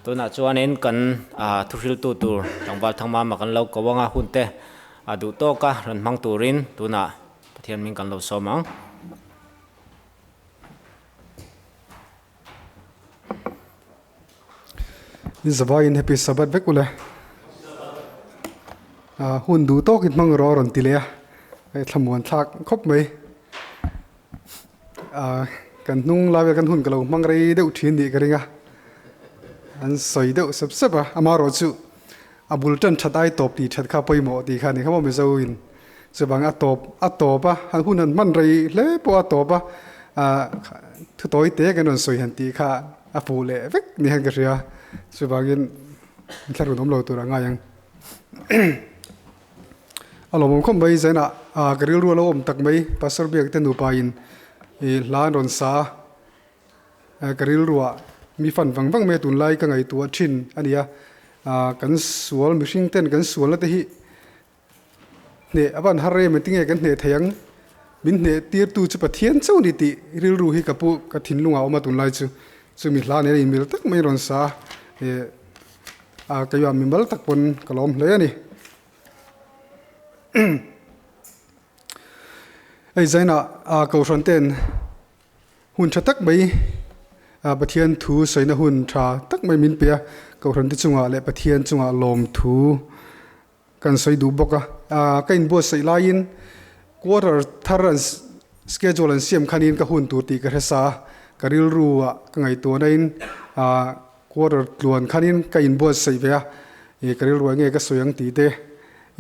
Tunah chuanin kan thuhriltu tur tlangval Thangmama kan lo ko anga hunte a duh tawka rawn hmang turin tunah Pathian hming kan lo sawm ang. Zavaiin happy Sabbath vek ule. Hun duh tawkin hmang rawh a rawn ti leh a, hei thlamuan thlak khawp mai. Kan hnung lai vel kan hun ka lo hmang rei deuh thin nih ka ring a, an sawi deuh sep sep a, amaherawh chu a bul tan that ai tawp tih that kha pawimawh tih kha a ni kha maw Mizo in chuvang a tawp a tawp a han hun han hman rei hle pawh a tawp a thu tawi te kan rawn sawi han tih kha a fuh leh vek ni hian ka hria chuvangin thlarun awm lo tur a ngai ang. A lawmawm khawp mai zainah ah ka rilru a lo awm tak mai Pastor Biak te nupa in ih hla an rawn sa a ka rilruah mi fan vang vang mai a tunlai ka ngaihtuah thin a ni a ah kan sual mihring ten kan sualna te hi hneh a van har em engtinge kan hneh thei ang min hneh tirtu chu Pathian chauh a ni tih rilru hi ka pu ka thinlungah a awm a tunlai chu chumi hla nen a inmil tak mai a rawn sa a ih A keimah mimal tak pawn ka lawm hle a ni. Hei zainah a kohhran ten hun tha tak mai Pathian thu sawina hun tha tak mai min pe a, kohhran te chungah leh Pathian chungah lawm thu kan sawi duh bawk a. Ka inbuatsaih laiin quarter thar an schedule an siam khanin ka hun tur tih ka hre sa a, ka rilru ah ka ngaihtuah nain Quarter tluan khanin ka inbuatsaih ve a, ih ka rilru enge ka sawi ang tih te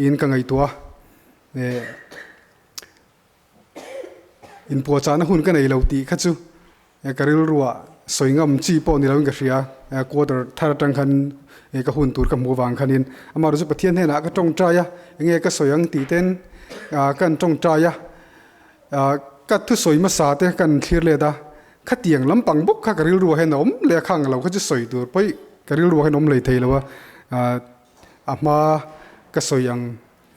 in ka ngaihtuah a, eh inpuahchahna hun ka nei lo tih kha chu ka rilruah sawi ngam chi pawh ni loin ka hria, quarter thar atang khan ka hun tur ka hmuh avang khanin amaherawhchu chu Pathian hnenah ka tawngtai a, enge ka sawi ang tih ten ka tawngtai a, ka thusawi hmasa te kan thlir let a. Khatiang lampang bawk kha ka rilru ah hian a awm leh a, khang lo kha chu sawi tur pawih ka rilru ah hian a awm lei thei lo a, a hma ka sawi ang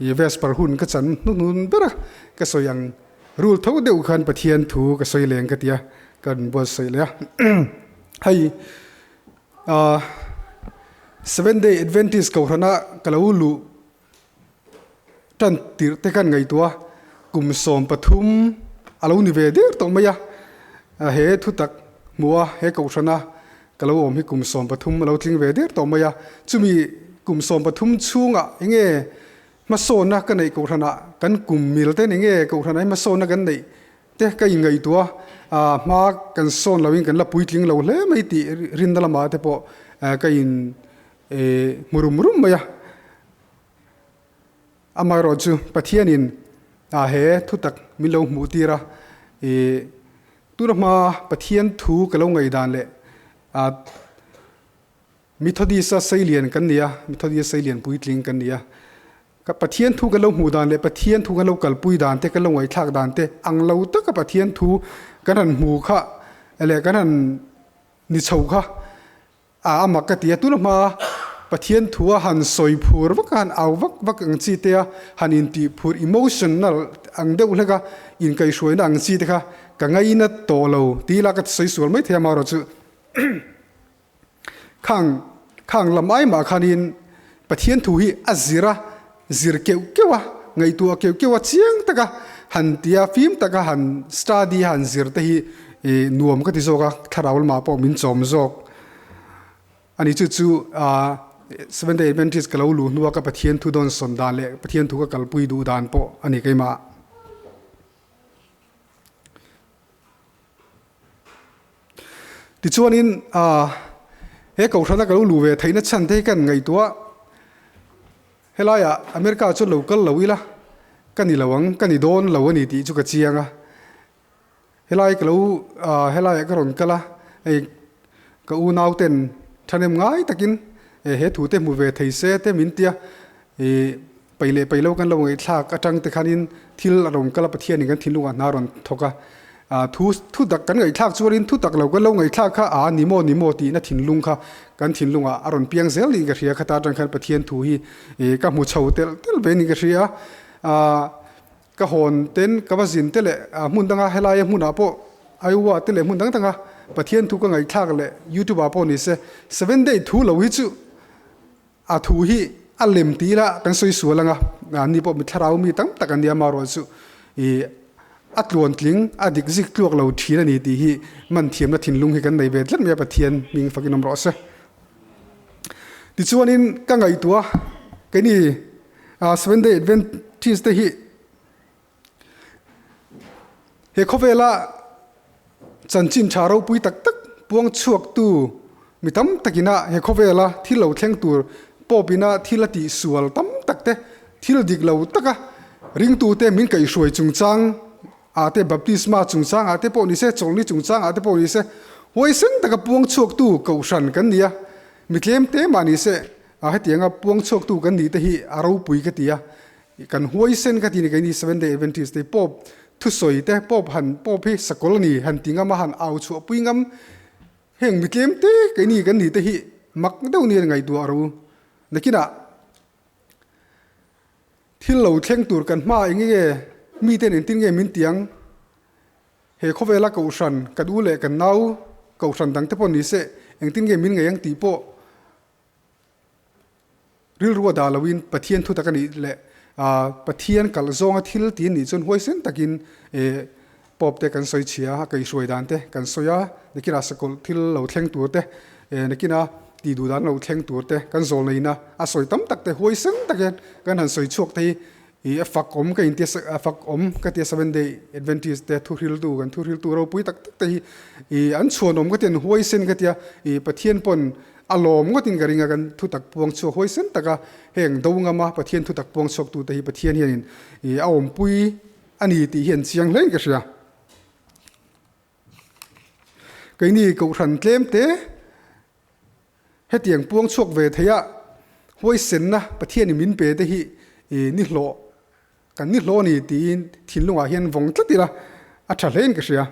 i Vesper hun ka chan hnuhnun ber a, ka sawi ang rul tho deuh khan Pathian thu ka sawi leng ka ti a, ka rawn buatsaih leh a. Hei Seventh Day Adventist Kohhrana ka lo luh Tan tirh te khan ngaihtuah a, kum 13 a lo ni ve der tawh mai a, he thutak hmuh a, he kohhran a ka lo awm hi kum 13 a lo tling ve der tawh mai a, chumi kum 13 chhungah enge hmasawnna ka neih kohhran ah kan kum mil te ni nge kohhran ah hi hmasawnna kan neih te ka inngaihtuah a, hma kan sawn loin kan la puitling lo hle mai tih rinna lamah te pawh ka in hmu rum rum mai a. Amaherawh chu Pathianin a he thutak min lo hmuh tir a, i tuna hma Pathian thu ka lo ngaihdan leh a Methodist-a seilian kan ni a, Methodist seilian puitling kan ni a, ka Pathian thu kan lo hmuh dan leh Pathian thu kan lo kalpui dan te, kan lo ngaihthlak dan te ang lo taka Pathian thu kan han hmu kha leh kan han ni chho kha A a mak ka ti a, tuna hma Pathian thu a han sawi phur vak a, han au vak vak ang chi te a, han intih phur emotional ang deuh hlek a, inkaihhruaina ang chi te kha ka ngaina tawh lo ti ila ka sawi sual mai thei a, amaherawh chu khang khang lam ai mah khanin Pathian thu hi a zir a, zir keuh keuh a, ngaihtuah keuh keuh a, chiang taka han tia fim taka han study a han zir te hi nuam ka ti zawk a, thlarau lamah pawh min chawm zawk a ni. Chu chu Seventh Day Adventist ka lo luh hnua ka Pathian thu dawnsawn dan leh Pathian thu ka kalpui duh dan pawh a ni keimah. Tichuanin he Kohhrana ka lo luh ve theihna chhan te hi kan ngaihtuah helaiah America chuan lo kal lo ila ka ni lo ang, ka ni dawn lo a ni tih chu ka chiang a. Helai ka lo helaiah ka rawn kal a, hei ka unau ten thahnem ngai takin he thu te hmu ve thei se te min tia ih Pai leh pai lo kan lo ngaihthlak atang te khanin thil a rawn kal a, Pathianin kan thinlungah hna a rawn thawk a. Thu thu tak kan ngaihthlak chuanin thu tak lo kan lo ngaihthlak kha a ni maw ni maw tihna thinlung kha kan thinlungah a rawn piang zel niin ka hria. Khata atang khan Pathian thu hi ka hmu chho telh telh ve niin ka hria. Ka hawn ten ka va zin te leh hmun danga helaia hmunah pawh Iowa te leh hmun dang danga. Pathian thu ka ngaihthlak leh YouTube ah pawh ni se Seven Day thu lo hi chu a thu hi a lem ti ila kan sawi sual anga ni pawh mi thlarau mi tam tak an nia amaherawhchu ih a tluan tling a dik zik tluak lo thin a ni tih hi man thiamna thinlung hi kan nei ve tlat mai a Pathian hming fakin awm rawh se. Tichuanin ka ngaihtuah keini Seven Day Adventist te hi He khawvela chanchin tha ropui tak tak puang chhuaktu mi tam takina he khawvela thil lo thleng tur pawpina thil a tih sual tam tak te, thil dik lo taka ringtute min kaihhruai chungchang ah te, baptisma chungchang ah te pawh ni se, chawlhni chungchang ah te pawh ni se, huaisen taka puang chhuaktu kohhran kan ni a, mi tlem te mah ni se, hetianga puang chhuaktu kan nih te hi a ropui ka ti a. Kan huaisen ka ti ni keini Seventh Day Adventist te Pope thusawi te Pope han Pope hi sakawlh a ni han ti ngam a han au chhuah pui ngam heng mi tlem te keini kan ni te hi mak deuh nia ngaihtuah ro nakinah thil lo thleng tur kan hma eng nge miten engtin nge min tiang he khawvela kohhran kan u leh kan nau kohhran dang te pawh ni se engtin nge min ngaih ang tih pawh Rilru a dah loin Pathian thu tak a nih leh Pathian kalh zawnga thil ti a nih chuan huaisen takin Pope te kan sawi chhia a, kaihhruai dan te kan sawi a, nakinah sakawlh thil lo thleng tur te, nakina tih duh dan lo thleng tur te kan zawl neihna a sawi tam tak te huaisen takin kan han sawi chhuak thei i a fak awm ka intia a fak awm ka tia Seventh Day Adventist te thuhriltu kan thuhriltu ropui tak tak te hi i an chhuanawm ka tia an huaisen ka tia i Pathian pawn A lawm ngawtin ka ring a, kan thutak puang chhuak huaisen taka heng do ngama Pathian thutak puang chhuaktute hi Pathian hianin a awmpui a ni tih hi an chiang hlein ka hria. Keini Kohhran tlemte hetiang puang chhuak ve theia huaisenna Pathianin min pe te hi ni hlawh kan ni hlawh a ni tiin thinlungah hian vawng tlat ila a tha hlein ka hria.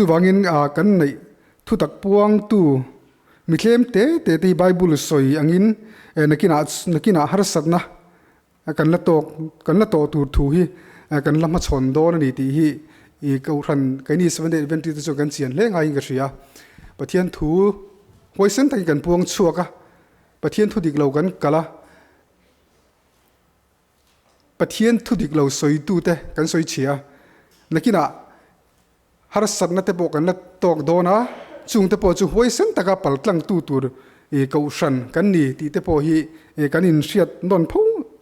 Chuvangin kan neih thutak puangtu mi tlem te te te hi Bible sawi angin nakinah nakinah harsatna kan la tawk kan la tawh tur thu hi kan la hmachhawn dawn a ni tih hi i kohhran keini Seventh Day Adventist te chuan kan chian hle ngaiin ka hria. Pathian thu huaisen takin kan puang chhuak a, Pathian thu dik lo kan kal a, Pathian thu dik lo sawitute kan sawi chhia a, nakinah Harsatna te pawh kan la tawk dawn a, chung te pawh chu huaisen taka paltlangtu tur kohhran kan ni tih te pawh hi kan inhriat nawn fo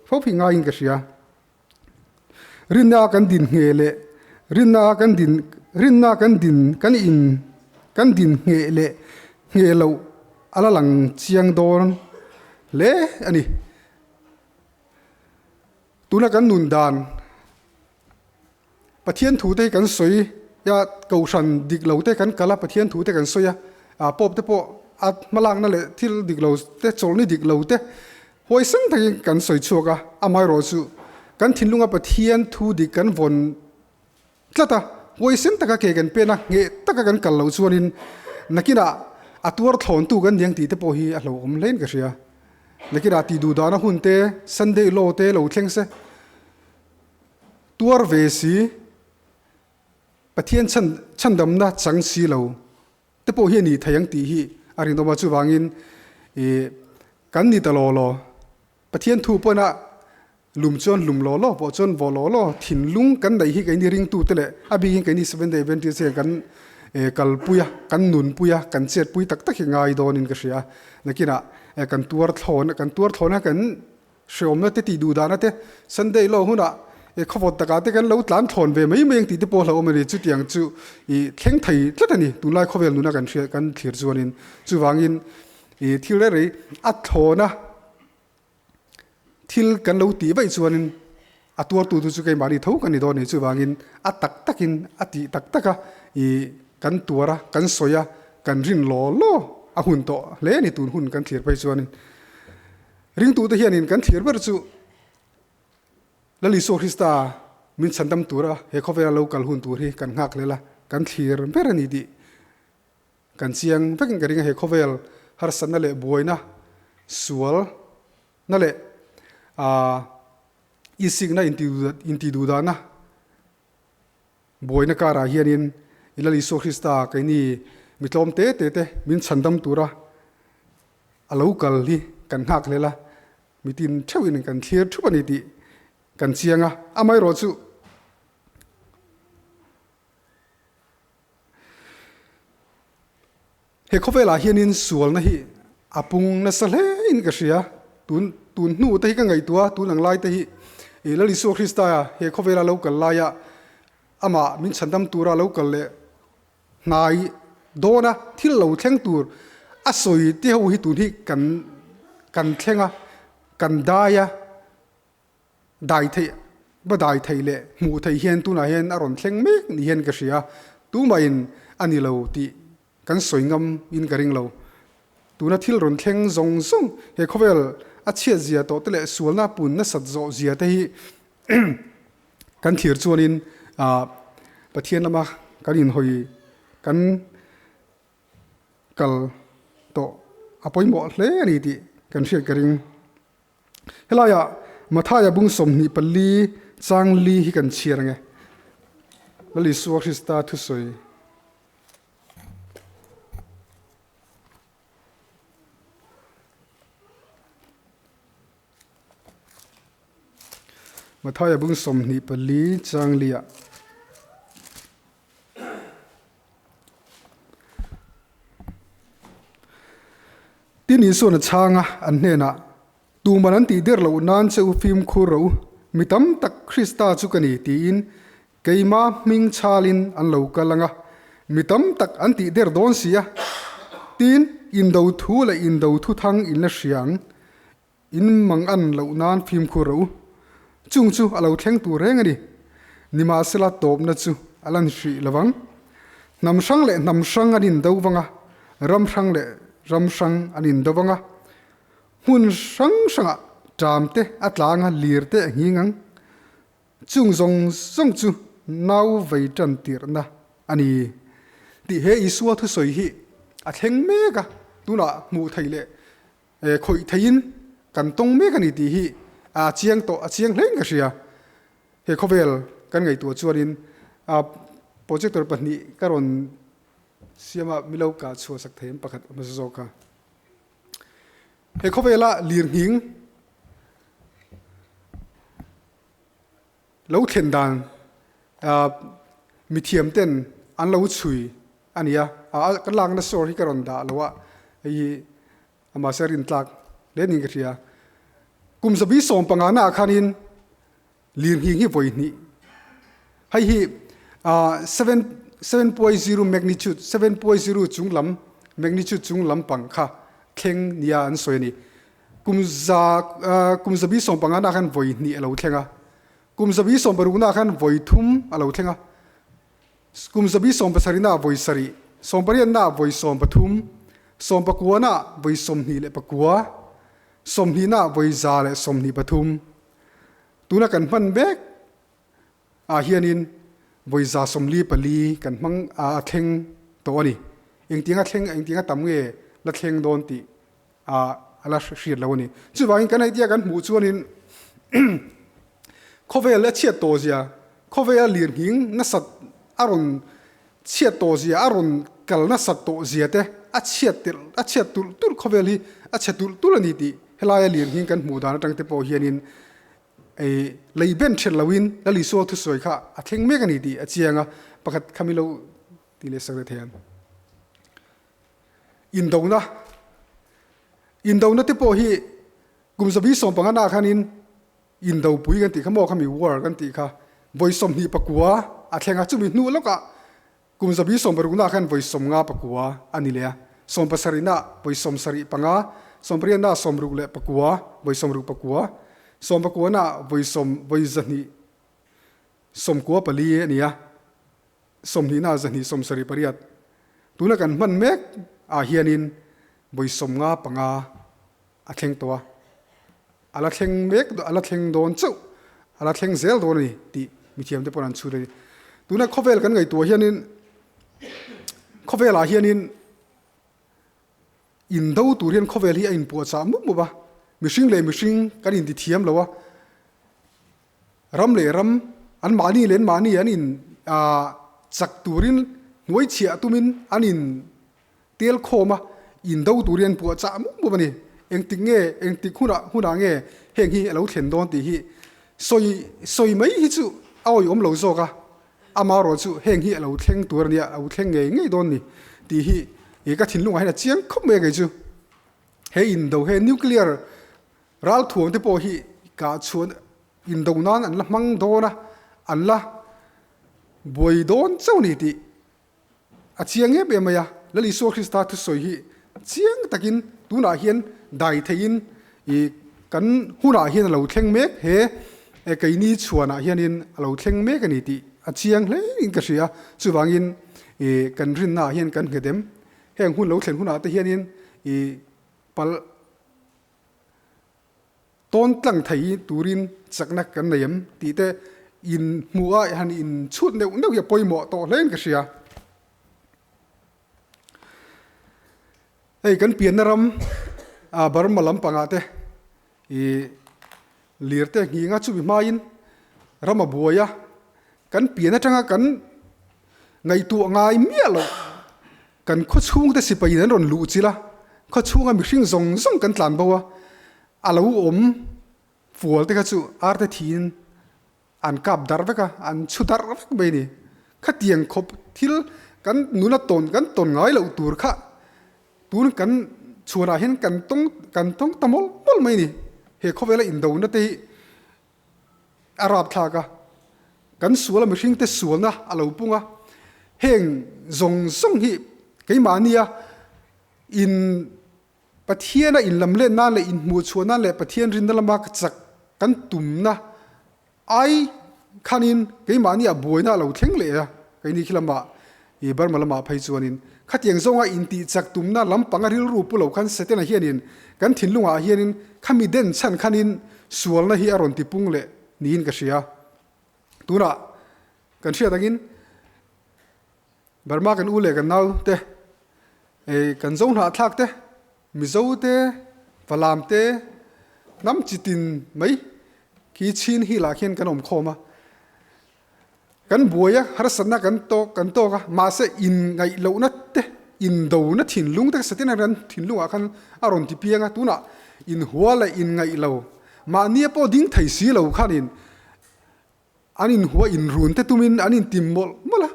fo hi ngaiin ka hria. Rinna kan din ngheh leh rinna kan din rinna kan din kan in kan din ngheh leh ngheh loh a la lang chiang dawn hle a ni. Tuna kan nun dan. Pathian thu te hi kan sawi a, kohhran dik lo te kan kal a, Pathian thu te kan sawi a, ah Pope te pawh a hmalakna leh thil dik lo te, chawlhni dik lo te huaisen takin kan sawi chhuak a, amaherawh chu kan thinlunga Pathian thu dik kan vawn tlat a, huaisen taka ke kan pen a, ngheh taka kan kal loh chuanin nakinah a tuar thlawntu kan niang tih te pawh hi a hlauhawm hlein ka hria. Nakinah tih duh dahna hun te, Sunday law te lo thleng se. Tuar ve si, Pathian chhan chhandamna chang si lo te pawh hi a nih thei ang tih hi a rinawm a, chuvangin ih kan ni ta law law. Pathian thu pawhna lum chuan lum law law pawh chuan vaw law law thinlung kan neih hi keini ringtute leh a bikin keini Seventh Day Adventist hian kan eh kalpui a, kan nunpui a, kan chetpui tak tak hi ngai dawnin ka hria. Nakinah kan tuar thlawn kan tuar thlawna kan Hreawmna te tih duh dahna te Sunday law hunah i khawvawt takah te kan lo tlan thlawn ve mai mai ang tih te pawh hlauhawm a ni. Chutiang chu i thleng thei tlat a ni. Tunlai khawvel nuna kan hriat kan thlir chuanin chuvangin i thil rei rei a thlawna thil kan lo tih vaih chuanin a tuartu tu chu keimahni tho kan ni dawn a ni. Chuvangin a tak takin a tih tak taka i kan tuar a, kan sawi a, kan rin law law a hun tawh hle a ni tun hun kan thlir phei chuanin. Ringtute hianin kan thlir ber chu Lal Isua Krista min chhandam tura he khawvela lo kal hun tur hi kan nghak hlel a, kan thlir ber a ni tih Kan chiang vekin ka ring a, he khawvel harsatna leh buaina sual na leh aah isikna intihduhdahna buaina karah hianin i Lal Isua Krista keini mi tlawm te te te min chhandam tura a lo kal hi kan nghak hlel a, mitin theuhin kan thlir thup a ni tih kan chiang a, amaherawhchu He khawvelah hianin sualna hi a pung nasa hle in ka hria. Tun tun hnu te hi ka ngaihtuah a, tun ang lai te hi i Lal Isua Krista he khawvela lo kal laia amah min chhandam tura lo kal leh hnai dawna thil lo thleng tur a sawi te ho hi tun hi kan kan thleng a, kan dai a. Dai theih, va dai theih leh hmuh theih hian tunah hian a rawn thleng mek ni hian ka hria. Tumahin a ni lo tih kan sawi ngam in ka ring lo. Tuna thil rawn thleng zawng zawng he khawvel a chhiat zia tawh te leh sualna pun nasat zawh zia te hi kan thlir chuanin Pathian lama kan inhawi kan kal tawh a pawimawh hle a ni tih kan hriat ka ring. Helaiah Mathaia bung 24 chang li hi kan chhiar ang e. Lal Isua Krista thusawi. Mathaia bung 24 chang li ah. Tin Isuan a chhang a, an hnenah, Tuman an tih der loh nan che u fimkhur rawh u, mi tam tak Krista chu ka ni, tiin keima hming chhalin an lo kal ang a, mi tam tak an tih der dawn si a. Tin, indo thu leh indo thu thang in la hria ang, In mang an loh nan fimkhur rawh u. Chung chu a lo thleng tur reng a ni. Nimahsela tawpna chu a lan hrih lo vang. Hnam hrang leh hnam hrang an indo vang a, ram hrang leh ram hrang an indo vang a. Hmun hrang hrangah ṭam te a tlang a, lir te a nghing ang. Chung zawng zawng chu nau vei ṭan tirhna a ni tih he Isua thusawi hi a thleng mek a, tunah hmuh theih leh Khawih theiin kan tawng mek a ni tih hi a chiang tawh, a chiang hlein ka hria. He khawvel kan ngaihtuah chuanin projector pahnih ka rawn siam a, milo ka chhuah sak thei ang pakhat a hmasa zawk kha. He khawvela lirnghing lo thlen dan mithiam ten an lo chhui a ni a, ka lakna sawr hi ka rawn dah lo a, hei hi Mahse rin tlak hle niin ka hria. Kum 75 naah khanin lirnghing hi vawi hnih. Hei hi 7.0 magnitude, 7.0 chung lam, magnitude chung lampang kha thleng nia an sawi a ni. Kum za kum 75 naah khan vawi hnih a lo thleng a. Kum 76 naah khan vawi thum a lo thleng a. Kum 77 naah vawi sarih, 18 naah vawi 13, 19 naah vawi 29, 20 naah vawi 123. Tuna kan hman mek ah hianin vawi 144 kan hmang a thleng tawh a ni. Engtianga thleng, engtianga tam nge la thleng dawn tih a la hriat lo a ni. Chuvangin kan idea kan hmuh chuanin khawvel a chhiat tawh zia, khawvel a lirnghing nasat a rawn chhiat tawh zia, a rawn kal nasat tawh zia te a chhiat tirh a chhiat tulh tulh khawvel hi a chhe tulh tulh a ni tih helaia lirnghing kan hmuh dan atang te pawh hianin ei lei ben then loin Lal Isua thusawi kha a thleng mek a ni tih a chiang a, pakhat khami lo ti leh sak leh thei ang. Indona Indona te pawh hi kum 75 na khanin indopui kan tih kha maw khami war kan tih kha vawi 29 a thleng a, chumi hnu lawkah kum 76 na khan vawi 59 a ni leh a, 70 na vawi 75, 80 na 69 vawi 69, 19 na vawi sawm vawi 294 a ni a. 20 na 278 tuna kan hman mek ah hianin vawi 55 a thleng tawh a, a la thleng mek a la thleng dawn chauh a la thleng zel dawn a ni tih mithiam te pawh an chhut a ni. Tuna khawvel kan ngaihtuah hianin khawvelah hianin. Indo tur hian khawvel hi a inpuahchah mup mup a, mihring leh mihring kan intithiam lo a, ram leh ram an mahni leh an mahni an in chak turin hnuai chhiah tumin an in tel khawm a, indo tur hian puahchah mup mup a ni. Engtik nge, engtik hunah hunah nge heng hi a lo thlen dawn tih hi sawi sawi mai hi chu a awihawm lo zawk a, Amaherawh chu heng hi a lo thleng tur a nia, a lo thleng ngei ngei dawn ni tih hi ih ka thinlungah hian a chiang khawp mai a kei chu. He indo he nuclear ralthuam te pawh hi kah chhuan indo nan an la hmang dawn a, an la buai dawn chauh a ni tih a chiang em em mai a. Lal Isua Krista thusawi hi chiang takin tunah hian dai theihin ih kan hunah hian a lo thleng mek he keini chhuanah hianin a lo thleng mek a ni tih a chiang hle in ka hria. Chuvangin ih kan rinnaah hian kan nghet em? Heng hun lo thlen hunah te hianin ih palh Tawn tlang thei turin chakna kan nei em tih te in hmuh a han in chhut neuh neuh hi a pawimawh tawh hle in ka hria. Hei kan pianna ram ah Burma lampangah te ih lir te nghinga chumi hmain ram a buai a, kan pian atanga kan ngaihtuah ngai miah loh Kan khawchhungte sipaiin an rawn luh chilh a, khawchhunga mihring zawng zawng kan tlan bo a, a lo awm fual te kha chu arte thiin an kap darh vek a, an chhu darh vek mai a ni. Khatiang khawp thil kan nuna tawn kan tawn ngai loh tur kha tun kan chhuanah hian kan tawng kan tawng ta mawlh mawlh mai a ni. He khawvela indona te hi a rapthlak a, kan sual a mihringte sualna a lo pung a, heng zawng zawng hi keimahnia in Pathiana inlamlet nan leh inhmuhchhuah nan leh Pathian rinna lama chak kan tumna ai khanin keimahnia buaina a lo thleng leh a, keini khi lamah i Burma lamah phei chuanin khatiang zawnga intih chak tumna lampanga rilru pu lo khan Setana hianin kan thinlungah hianin khami den chhan khanin sualna hi a rawn ti pung leh niin ka hria. Tunah kan hriat angin Burma kan u leh kan nau te, kan zo hnahthlak te, Mizo te, Falam te, hnam chitin mai khi chin hi lah khian kan awm khawm a. Kan buai a, harsatna kan tawk kan tawk a, mahse inngaih lohna te, indona thinlung te satin a kan thinlungah khan a rawn ti piang a, tunah inhua leh inngaih lo, mahnia pawh ding thei si lo khanin an inhua inrun te tumin an intim mawlh mawlh a,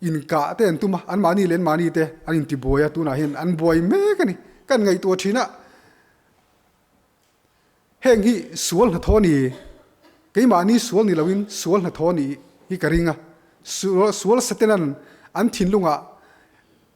inkah te an tum a, anmahni leh anmahni te an intibuai a, tunah hian an buai mek a ni, kan ngaihtuah thin a. Heng hi sual hnathawh a ni, keimahni sual ni loin sual hnathawh a nih hi ka ring a. Sual Satanan an thinlungah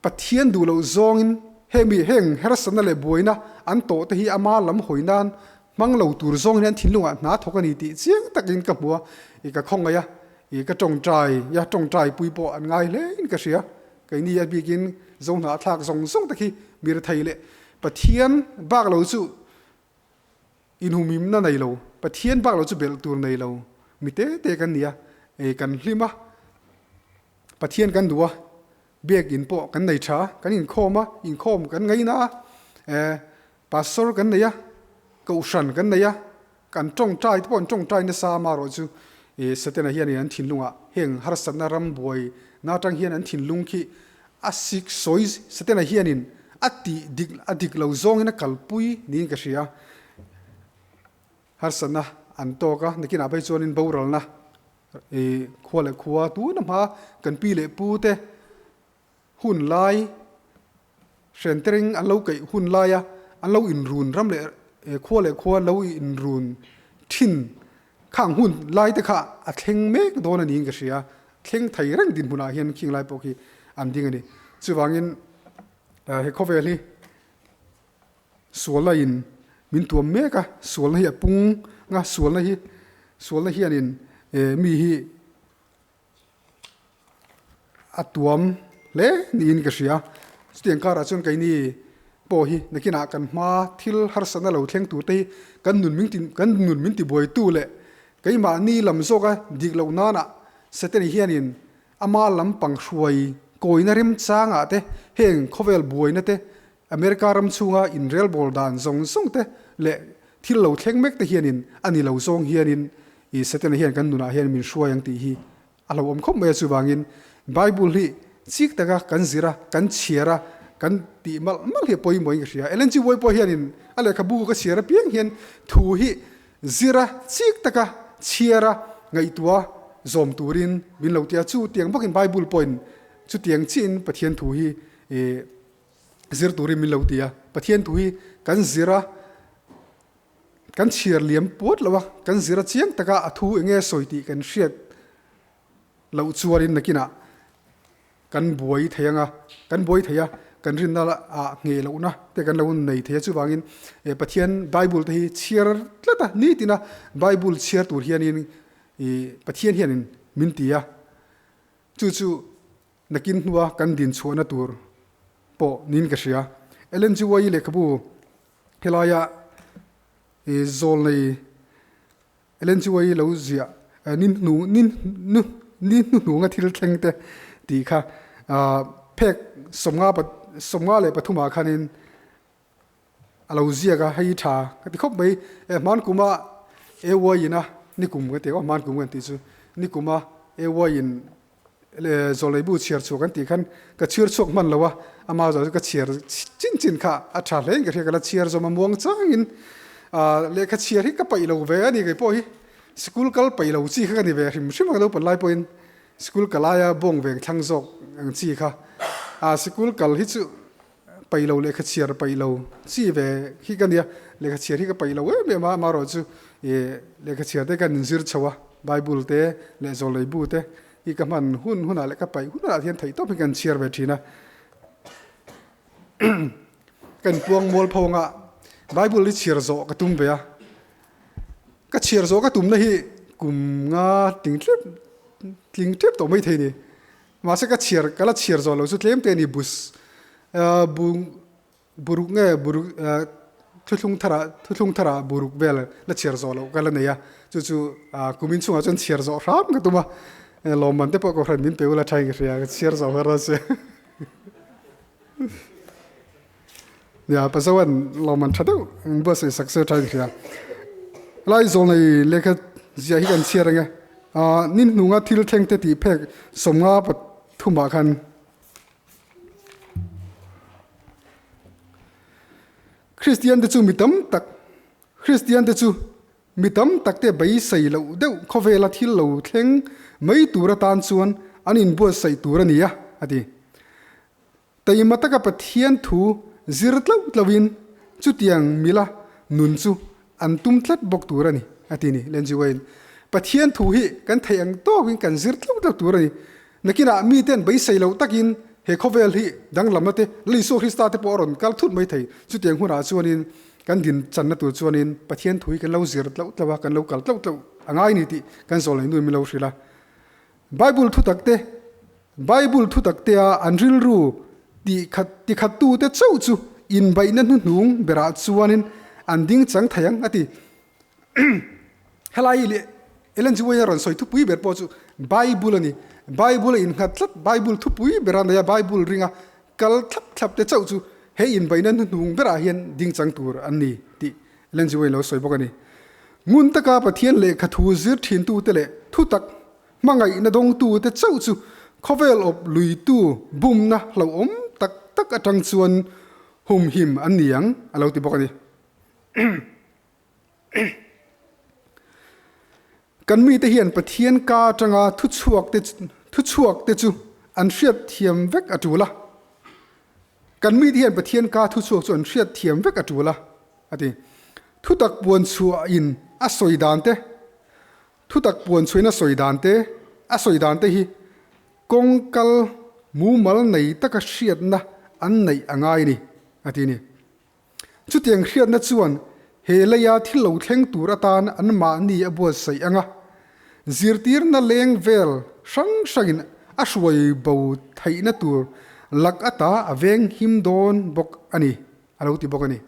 Pathian duh loh zawngin hemi heng harsatna leh buaina an tawh te hi ama lam hawi nan hmang lo tur zawngin an thinlungah hna thawk a ni tih chiang takin ka hmu a, i ka khawngaih a, i ka tawngtai a, tawngtai pui pawh an ngai hlein ka hria. Keini a bikin zo hnahthlak zawng zawng te khi mi rethei leh Pathian bak lo chu Inhumhimna nei lo, Pathian bak lo chu belh tur nei lo mi te te kan ni a, kan hlim a, Pathian kan duh a, biakinn pawh kan nei tha a, kan inkhawm a, inkhawm kan ngaina a, pastor kan nei a, kohhran kan nei a, kan tawngtai te pawh an tawngtai nasa amaherawh chu Setana hianin an thinlungah heng harsatna ram buai na atang hian an thinlung khi a sik sawi Setana hianin a tih dik a dik lo zawngin a kalpui niin ka hria. Harsatna an tawk a, nakinah phei chuanin boralna i khua leh khua tuna hma kan pi leh pu te hun lai hren te ring an lo keih hun laia an lo inrun ram leh khua leh khua an lo inrun thin khang hun lai te kha a thleng mek dawn a niin ka hria. Thleng thei reng dinhmunah hian khing lai pawh khi an ding a ni. Chuvangin he khawvel hi sualna in min tuam mek a, sualna hi a pung a, sualna hi sualna hianin mi hi a tuam hle niin ka hria. Chutiang karah chuan keini pawh hi nakinah kan hma thil harsatna lo thleng tur te hi kan nun min ti kan nun min tibuaitu leh keimahni lam zawka dik loh nana Setani hianin ama lampang hruai kawina remchangah te heng khawvel buaina te. America ram chhunga inrelbawl dan zawng zawng te leh thil lo thleng mek te hianin a ni lo zawng hianin i Setana hian kan nunah hian min hruai ang tih hi a hlauhawm khawp mai a. Chuvangin Bible hi chik taka kan zir a, kan chhiar a, kan tih malh malh hi a pawimawhin ka hria. Ellen G. White pawh hianin a lehkhabu ka chhiar apiang hian thu hi zir a, chik taka chhiar a, ngaihtuah zawm turin min lo ti a. Chutiang bawkin Bible pawhin chutiang chiahin Pathian thu hi zir turin min lo ti a. Pathian thu hi kan zir a, kan chhiar liam puat lo a, kan zir a chiang taka a thu eng nge sawi tih kan hriat loh chuanin nakinah kan buai thei ang a, kan buai thei a, kan rinna ah ngheh lohna te kan lo nei thei a. Chuvangin Pathian Bible te hi chhiar tlat a, nitina Bible chhiar tur hianin Pathian hianin min ti a, chu chu Nakin hnua kan din chhuahna tur pawh niin ka hria. Ellen G. White lehkhabu helaia zawl nei Ellen G. White lo ziah ni hnu ni hnu ni hnuhnunga thil thleng te tih kha phek 53 ah khanin a lo ziak a, hei tha ka ti khawp mai. Hman kuma AY in a nikum ka ti a, hman kum kan tih chu nikuma AY in zawlei bu chhiar chhuak kan tih khan ka chhiar chhuak hman lo a, ama zawh chu ka chhiar chin chin kha a tha hle in ka hria, ka la chhiar zawm a muang changin lehkha chhiar hi ka paih lo ve a ni kei pawh hi sikul kal paih lo chi kha ka ni ve hrim hrim a ka lo pan lai pawhin sikul ka laia bawng veng thlang zawk ang chi kha a sikul kal hi chu Paih lo lehkha chhiar paih lo chi ve hi ka nia, lehkha chhiar hi ka paih lo em em a, amaherawh chu ih lehkha chhiar te kan inzir chho a, Bible te leh zawlei bu te hi ka hman hun hunah leh ka paih hun hunah hian theih tawp hi kan chhiar ve thin a. Ka inpuang mual pho anga Bible hi chhiar zawh ka tum ve a, ka chhiar zawh ka tumna hi kum nga tling tlep tling tep tawh maithei ni. Mahse ka chhiar, ka la chhiar zawh lo chu tlem te a ni bus bu buruk nge buruk thuthlung tharah thuthlung tharah buruk vel la chhiar zawh loh ka la nei a, chu chu kumin chungah chuan chhiar zawh hram ka tum a, lawmman te pawh kohhran min pe ula thain ka hria ka chhiar zawh har a che. Nia Pazoan lawmman tha deuh ang buatsaih sak se thain ka hria. Helai zawl nei lehkha ziah hi kan chhiar ang e. Ni hnunga thil thleng te tih phek 53 ah khan Kristian te chu mi tam tak Kristian te chu mi tam tak te beisei loh deuh khawvela thil lo thleng mai tur atan chuan an inbuatsaih tur a ni a, a ti. Taima taka Pathian thu zir tlauh tlauhin chutiang mila nun chu an tum tlat bawk tur a ni, a ti ni. Len Jiwain, Pathian thu hi kan theih ang tawkin kan zir tlauh tlauh tur a ni. Nakinah miten beisei loh takin he khawvel hi danglamna te, Lal Isua Krista te pawh a rawn kal thut mai thei. Chutiang hunah chuanin kan din channa tur chuanin Pathian thu hi kan lo zir tlauh tlauh a, kan lo kal tlauh tlauh a ngai ni tih kan zawlnei nuin min lo hrilh a. Bible thutak te, Bible thutak tea an rilru ti khat tikhattute chauh chu inbaihna hnuhnung berah chuanin an ding chang thei ang, a ti. Helai leh Ellen G. White a rawn sawi thupui ber pawh chu Bible a ni. Bible a innghat tlat, Bible thupui bera nei a, Bible ringa kal thlap thlap te chauh chu he inbaihna hnuhnung berah hian ding chang tur an ni tih Ellen G. White lo sawi bawk a ni. Ngun taka Pathian lehkha thu zir thintute leh thutak Hmangaihna dawngtute chauh chu khawvel awp luitu bumna hlauhawm tak tak atang chuan humhim an ni ang, a lo ti bawk a ni. Kan mite hian Pathian ka atanga thuchhuakte thuchhuakte chu an hriatthiam vek a tul a. Kan mite hian Pathian ka thuchhuak chu an hriatthiam vek a tul a, a ti. Thutak puan chhuahin a sawi dan te, Thutak puan chhuina sawi dan te, a sawi dan te hi kawng kal mumal nei taka hriatna an neih a ngai a ni, a ti a ni. Chutiang hriatna chuan he leia thil lo thleng tur atan anmahni a buatsaih ang a, zirtirna leng vel hrang hrangin a hruai bo theihna tur lak ata a veng him dawn bawk a ni, a lo ti bawk a ni.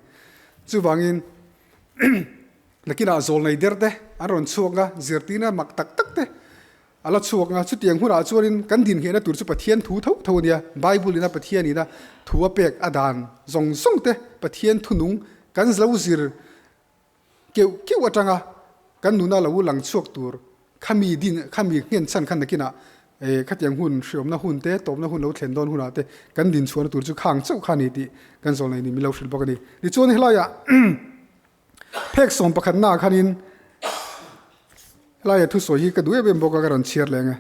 Chuvangin. Nakinah zawl nei der te an rawn chhuak a, zirtirna mak tak tak te. A la chhuak nga, chutiang hunah chuanin kan dinhehna tur chu Pathian thu tho tho a nia. Bible ina Pathian ina thu a pek a dan zawng zawng te Pathian thunung kan lo zir keuh keuh atanga kan nuna lo lang chhuak tur khami din khami nghen chhan khan nakinah eh khatiang hun hriawmna hun te tawpna hun lo thlen dawn hunah te kan din chhuahna tur chu khang chauh kha a ni tih kan zawl nei ni min lo hrilh bawk a ni. Tichuan helaiah Phek 11 naah khanin helaia thusawi hi ka duh em em bawk a, ka rawn chhiar leh ang e.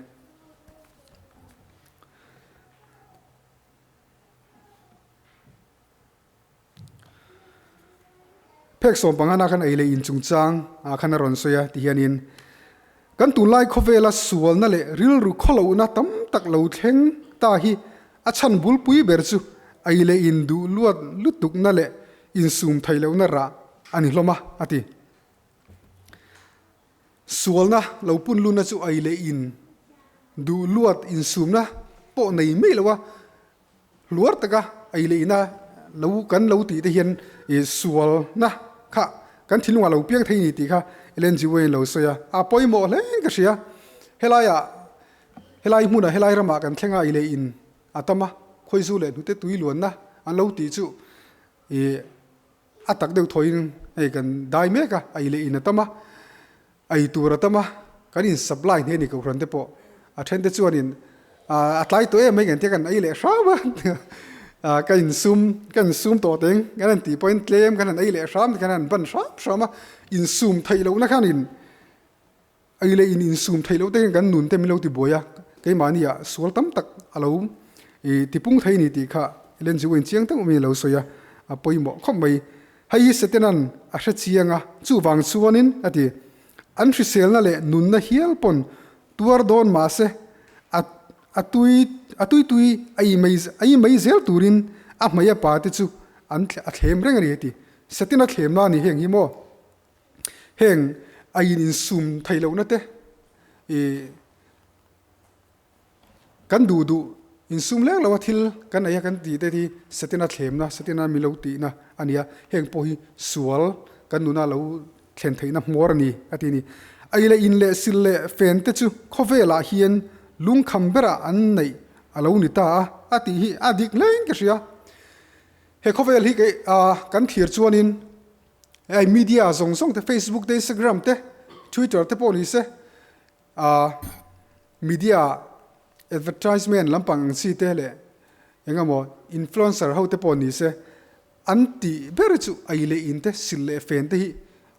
Phek 15 naah khan ei leh in chungchang ah khan a rawn sawi a tihianin kan tunlai khawvela sualna leh rilru khawlohna tam tak lo thleng ta hi a chhan bulpui ber chu ei leh in duh luat lutukna leh Insum theih lohna rah a ni hlawm a, a ti. Sualna lo pun luna chu ei leh in duh luat insumna pawh nei mai lo a, hluar taka ei leh ina lo kan lo tih te hian sualna kha kan thinlungah lo piang thei a ni tih kha Ellen G. White-in lo sawi a, a pawimawh hle ka hria. Helaiah, helai hmunah, helai ramah kan thleng a, ei leh in a tam a, khawizu leh hnute tui luanna an lo tih chu ih a tak deuh thawiin hei kan dai mek a, ei leh in a tam a, ei tur a tam a, kan in supply hne ni kohhran te pawh a then te chuanin a tlai tawh em mai kan tia kan ei leh hram a, ka insum ka insum tawh teng kan han tih pawhin tlem kan han ei leh hram kan han ban hram hram a, insum theih lohna khanin Ei leh in insum theih loh te hian kan nun te min lo ti buai a, keimahni ah sual tam tak a lo ti pung thei a ni tih kha Ellen G. White chiang tak awmin a lo sawi a, a pawimawh khawp mai. Hei hi Satanan a hre chiang a, chuvang chuanin a ti, An hriselna leh nunna hial pawn tuar dawn mahse a a tui a tui tui a i mai a i mai zel turin a hmei a pa te chu an a thlem reng a ni a ti. Satana thlemna a ni heng hi maw? Heng a in insum theih lohna te ih kan duh duh insum leng lo a thil kan ei a kan tih te hi Setana thlemna, Setana mi lo tihna a ni a, heng pawh hi sual kan nuna lo thlen theihna hmawr a ni a ti a ni. Ei leh in leh sil leh fen te chu khawvelah hian lungkham berah an neih a lo ni ta a, a tih hi a dik hlein ka hria. He khawvel hi kei kan thlir chuanin Hei media zawng zawng te Facebook te Instagram te Twitter te pawh ni se ah media advertisement lampang ang chi te leh eng emaw influencer ho te pawh ni se an tih ber chu ei leh in te sil leh fen te hi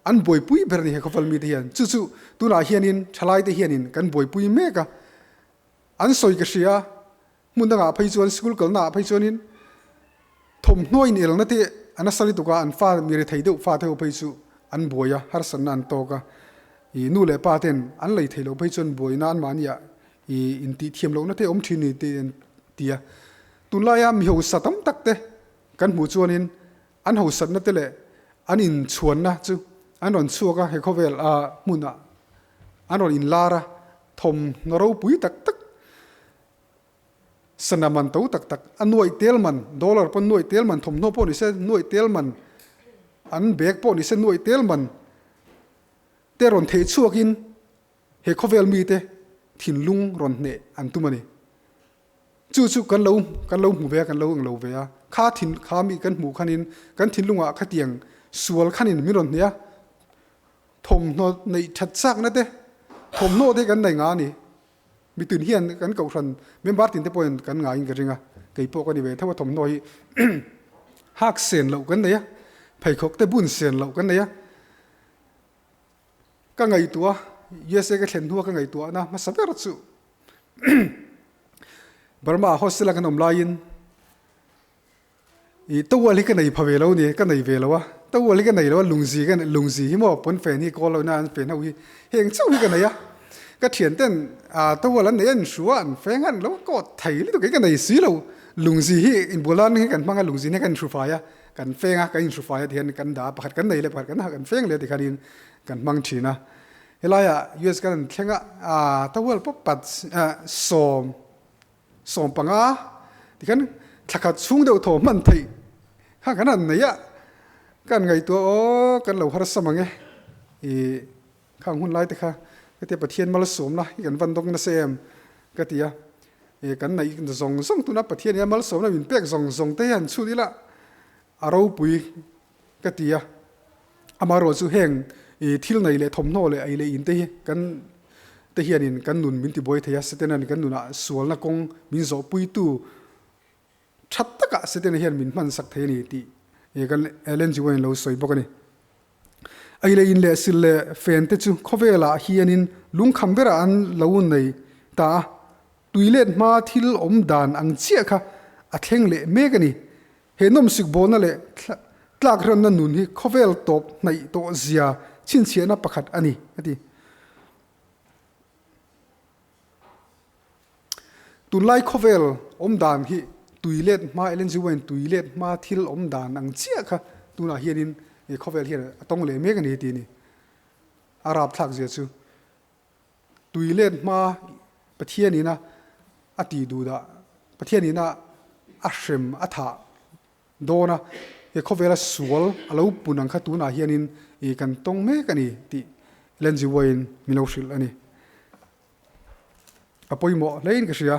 an buaipui ber a ni he khawvel mite hian chu chu tunah hianin thalai te hianin kan buaipui mek a an sawi ka hria. Hmun dangah phei chuan school kalnaah phei chuanin thawmhnaw inelna te a nasa lutuk a, an fa mi rethei deuh fa te ho phei chu an buai a, harsatna an tawk a, ih nu leh pa ten an lei thei loh phei chuan buaina anmahniah ih intih thiam lohna te a awm thin ni tih an ti a. Tunlaia mi hausa tam tak te kan hmuh chuanin an hausatna te leh an inchhuanna chu an rawn chhuak a, he khawvel a hmunah an rawn inlar a, thawmhnaw ropui tak tak Sana man to tak tak, a nuaih tel man, dollar pawn nuaih tel man, thawmhnaw pawh ni se nuaih tel man, an bag pawh ni se nuaih tel man te rawn theih chhuakin he khawvel mite thinlung rawn hneh an tum a ni. Chu chu kan lo kan lo hmu ve a, kan lo englo ve a, kha thin kha mi kan hmuh khanin kan thinlungah khatiang sual khanin min rawn hneh a, thawmhnaw neih that chakna te, thawmhnaw te kan nei nga a ni. Mitun hian kan kohhran member tin te pawhin kan ngaiin ka ring a, kei pawh ka ni ve tho a thawmhnaw hi hak sen loh kan nei a, pheikhawk te bun sen loh kan nei a, ka ngaihtuah a USA ka thlen hnua ka ngaihtuahna hmasa ber chu Burma hostel a kan awm laiin I towel hi ka nei pha ve lo ni, ka nei ve lo a, towel hi ka nei lo a, lungzi ka nei, lungzi hi maw pawnfen hi kawl lohna an fen ho hi heng chauh hi ka nei a, ka thian ten ah towel an nei a an hru a an feng a an lo kawt thei lutuk hi ka nei si lo, lungzi hi inbual nan hi kan hmang a lungzi hi kan inhru fai a, kan feng a kan inhru fai a tihian kan dah a pakhat kan nei leh pakhat kan kan feng leh tikhanin kan hmang thin a, helaiah US kan han thleng a ah towel pawh pat sawm. 15 tikhan thla khat chhung deuh thaw hman theih kha kan han nei a, kan ngaihtuah aw kan lo harsa mang e, ih khang hun lai te kha Hetia Pathian malsawmna hi kan van dawng nasa em ka ti a, kan neih zawng zawng tuna Pathian hian malsawmna min pek zawng zawng te hian chhut ila a ropui ka ti a. Amaherawh chu heng thil nei leh thawmhnaw leh ei leh in te hi kan te hianin kan nun min tibuai thei a, Setanan kan nunah sualna kawng min zawhpuitu Tha takah Setana hian min hmansak thei a ni tih kan Ellen G. White lo sawi bawk a ni. Ei leh in leh sil leh fen te chu khawvelah hianin lungkham berah an lo nei ta a, tui let hma thil awm dan ang chiah kha a thleng leh mek a ni. He nawmsik bawlna leh tlak ranna nun hi khawvel tawp hnaih tawh zia chhinchhiahna pakhat a ni, a ti. Tunlai khawvel awm dan hi tui let hma LNG wine tui let hma thil awm dan ang chiah kha tunah hianin khawvel hian a tawng leh mek a ni tih a ni. A rapthlak zia chu tui let hma Pathian ina a tih duh dah Pathian ina a hrem a thah dawn a, he khawvela sual a lo pun ang kha tunah hianin kan tawng mek a ni tih LNG wine min lo hrilh a ni. A pawimawh hlein ka hria.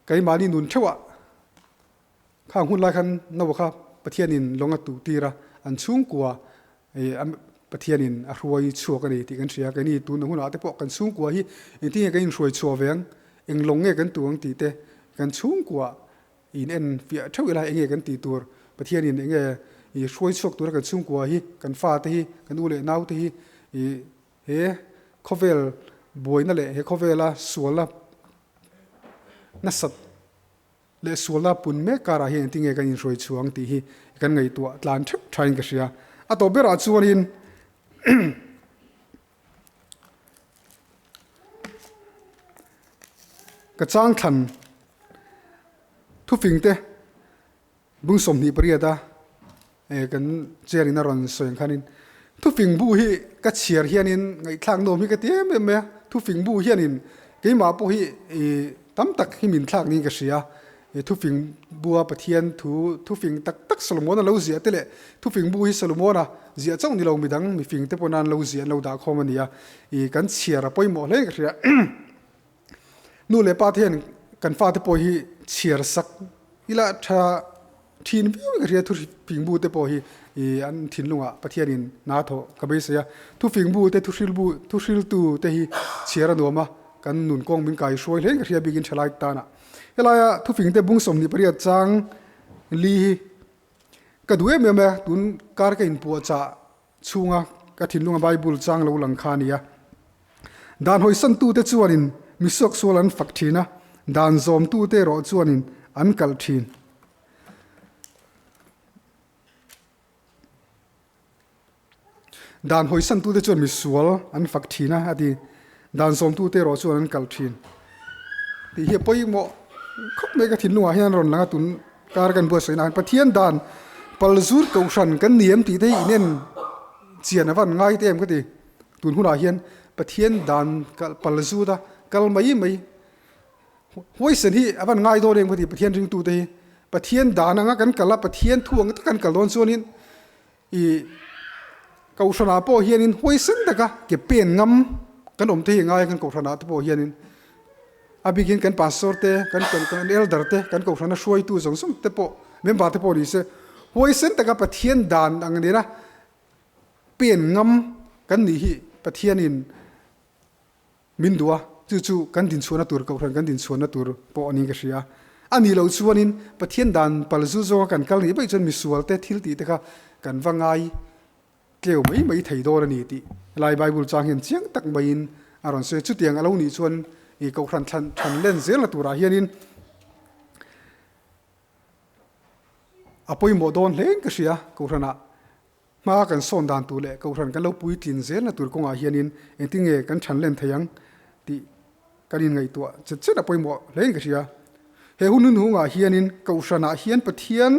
Keimahni nun theuhah khang hun lai khan Noah kha Pathianin lawng a tuh tir a, an chhungkua Pathianin a hruai chhuak a ni tih kan hria. Keini tun hunah te pawh kan chhungkua hi engtin nge kan inhruai chhuah ve ang, eng lawng nge kan tuh ang tih te kan chhungkua in en fiah theuh ila enge kan tih tur, Pathianin enge i hruai chhuak tura kan chhungkua hi, kan fate hi, kan u leh naute hi i he khawvel buaina leh he khawvela sualna nasat leh sualna pun mek karah hian engtin nge kan inhruai chhuah ang tih hi kan ngaihtuah tlan theuh thain ka hria. A tawp berah chuanin Ka chang thlan thufing te bung 28 a kan chair in a rawn sawi ang khanin thufing bu hi ka chhiar hianin ngaihthlak nuam hi ka ti em em mai a, thufing bu hianin keimah pawh hi tam tak hi min thlak niin ka hria. He thufing bua Pathian thu thufing tak tak Solomona lo ziah te leh thufing bu hi Solomona ziah chauh ni lo midang mifing te pawh nan lo ziah an lo dah khawm a ni a, i kan chhiar a pawimawh hle ka hria. Nu leh pa te hian kan fate pawh hi chhiar sak ila tha thin viau in ka hria thufing bu te pawh hi i an thinlungah Pathianin hna thawh ka beisei a, thufing bu te thuhril bu thuhriltu te hi chhiar a nuam a, kan nun kawng min kai hruai hle in ka hria bikin thalai tanah. Helaia thufingte bung 28 chang li hi ka duh em em a, tun kar ka inpuahchah chhunga ka thinlunga Bible chang lo lang kha a ni a. Dan hawisantute chuanin mi suaksual an fak thin a, dan zawmtute erawh chuanin an kalh thin. Dan hawisantute chuan misual an fak thin a, a ti. Dan zawmtute erawh chuan an kalh thin. Tih hi a pawimawh khawp mai ka thinlungah hian a rawn lang a, tun kar kan buatsaihna hian Pathian dan palzut kohhran kan ni em tih te hi inen chian a van ngai te em ka ti. Tun hunah hian Pathian dan palzut a kal mai mai huaisen hi a van ngai dawn em ka ti Pathian ringtute hi. Pathian dan anga kan kal a, Pathian thu ang tak kan kal dawn chuanin I Kohhranah pawh hianin huaisen taka ke pen ngam kan awm te hi ngai a, kan Kohhranah te pawh hianin a bikin kan Pastor te, kan kan Elder te, kan Kohhrana hruaitu zawng zawng te pawh, member te pawh ni se, huaisen taka Pathian dan ang nena pen ngam kan nih hi Pathianin Min duh a, chu chu kan dinchhuahna tur Kohhran kan dinchhuahna tur pawh a niin ka hria. A nih loh chuanin Pathian dan pal zu zawnga kan kal nih vaih chuan misual te thil tih te kha kan va ngai tleu mai mai thei dawn a ni tih helai Bible chang hian chiang tak maiin a rawn sawi a. Chutiang a lo nih chuan i Kohhran thlan than len zelna turah hianin a pawimawh dawn hlein ka hria Kohhranah. Hma kan sawn dan tur leh Kohhran kan lo puitlin zelna tur kawngah hianin engtin nge kan chhan len thei ang tih kan inngaihtuah chet chet a pawimawh hlein ka hria. He hun hunhungah hianin Kohhranah hian Pathian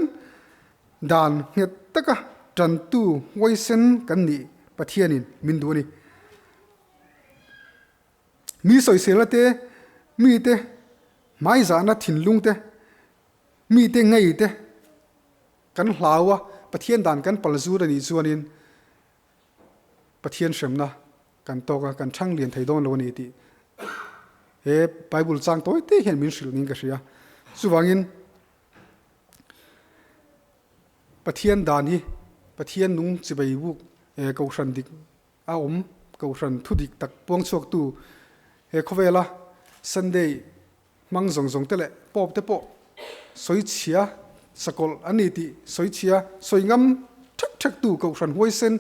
dan nghet taka tantu huaisen kan nih Pathianin min duh a ni. Mi sawiselna te, mite hmaizahna thinlung te, mite ngei te, Kan hlau a, Pathian dan kan pal zut a nih chuanin Pathian hremna kan tawk a, kan thang lian thei dawn lo a ni tih he Bible chang tawi te hian min hrilh niin ka hria. Chuvangin Pathian dan hi Pathian nung chibai buk Kohhran dik a awm, Kohhran thu dik tak puang chhuaktu he khawvela Sunday hmang zawng zawng te leh Pope te pawh sawi chhia sakawlh an ni tih sawi chhia sawi ngam thek thek tu Kohhran huaisen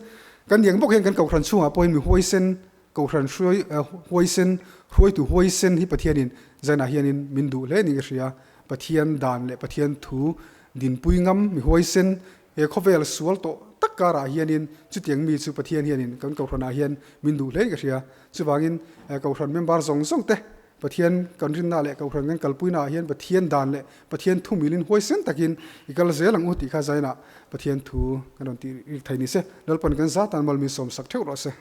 kan ni ang bawk hian kan Kohhran chhungah pawhin mi huaisen Kohhran hruai huaisen hruaitu huaisen hi Pathianin zainah hianin min duh hle niin ka hria. Pathian dan leh Pathian thu dinpui ngam mi huaisen he khawvel sual tawh tak karah hianin chutiang mi chu Pathian hianin kan Kohhranah hian min duh hle in ka hria. Chuvangin Kohhran member zawng zawng te Pathian kan rinna leh Kohhran kan kalpuina ah hian Pathian dan leh Pathian thu milin huaisen takin i kal zel ang u tih kha zainah Pathian thu kan rawn tih rik thei ni se. Lalpan kan zatan malmi sawmsak theuh rawh se.